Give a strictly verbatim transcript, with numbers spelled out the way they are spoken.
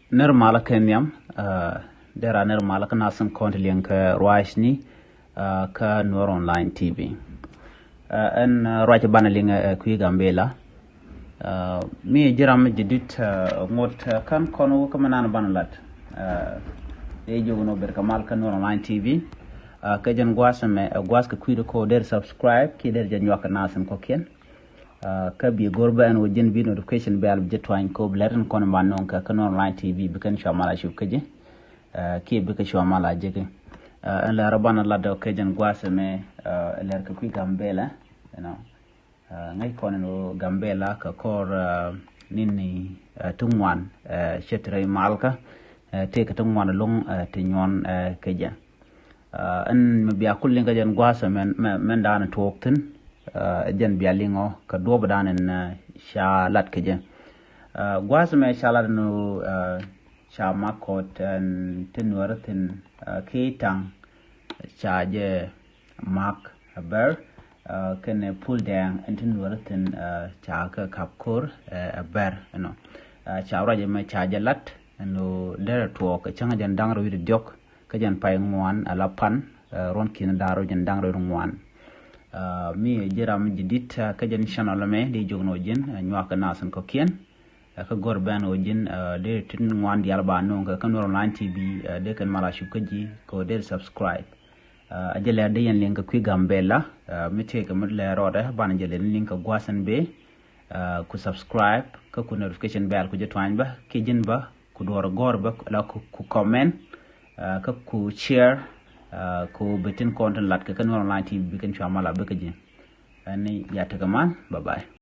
Nir malä kɛ nhiam, dera nir malä kä nasin kɔn ti liŋ kɛ ruacni kä Nuer Online T V. Ɛn ruac banɛ liŋ ɛ kui̱ Gambela. Mi jiram jidit ŋot kan kɔn wä kä mɛ nan banɛ lat. Dee jog nɔ ber kɛ mal kä Nuer Online T V. Kä jɛn guas mɛ guas kɛ kui̱ dee kɔ der subscribe ki der jɛ nyuak kɛ nasin kɔkiɛn. Kä bi go̱r bɛ ɛn wä jin bi notification bell bi jɛ tuany kop lɛr tin kɔn ban nɔŋ kɛ kä Nuer Online T V bi kɛn cua mala cup kä jɛ. Kiɛ bi kɛ cua mala jɛ kɛ ɛn lɛr ban lat dɔ kɛ jɛn guas mɛ lɛr kɛ kui̱ Gambela. Ŋäc kɔn ɛn wä Gambela kɛ kɔr nini ti ŋuan cɛ ti rɛy malkä tëëkɛ ti ŋuan loŋ ti nyuɔn kɛ jɛ. Ɛn mi bia kul liŋ kä jɛn gua̱a̱th mɛn mɛn da̱a̱n tuɔɔk thi̱n. Jɛn bia liŋɔ kɛ duɔ̱ɔ̱p da̱a̱n ɛn ca lat kä jɛ. Gua̱a̱th mɛ ca lat ɛn ca mak kɔt ɛn ti nuäri thi̱n. Ki̱ taŋ ca jɛ mak ɛ bɛr kɛnɛ pul dɛɛŋ ɛn ti nuäri thi̱n. Ca kɛ kap ko̱r ɛ bɛr ɛnɔ. Ca ruac ɛmɛ ca jɛ lat ɛn lo derɛ tuɔɔk ɛ cäŋ jɛn da̱ŋ rɛw wi̱cdɛ diɔ̱k. Kä jɛn pay ŋuan ala pan ruɔn ki̱n da̱r wä jɛn da̱ŋ rɛw ŋuan. Mi ji̱ ram ji̱ dit kä jɛn channel mɛ di jok nɔ ji̱n nyuak kɛ nasin kɔkiɛn. Kä gɔr bɛn wä ji̱n di tin ŋuan dial ba nuŋ kɛ kä Nuer Online T V. Di kɛn mala cup kä ji̱ kɛ wä di subscribe. A jɛ lɛr di yɛn liŋ kɛ kui̱ Gambela. Mi tëëkɛ mi lɛr rɔɔdɛ ban jɛ lɛr liŋ kɛ gua̱a̱th ɛn bee. Ku subscribe kä ku notification bell ku jɛ tuany bä ki ji̱n bä ku duɔr gɔr bä la ku comment kä ku share. Ku betin kɔn tin lat kɛ kä Nuer Online T V bi kɛn cua mala bä kä ji̱. Ɛn ni ya tekɛ man, bye bye.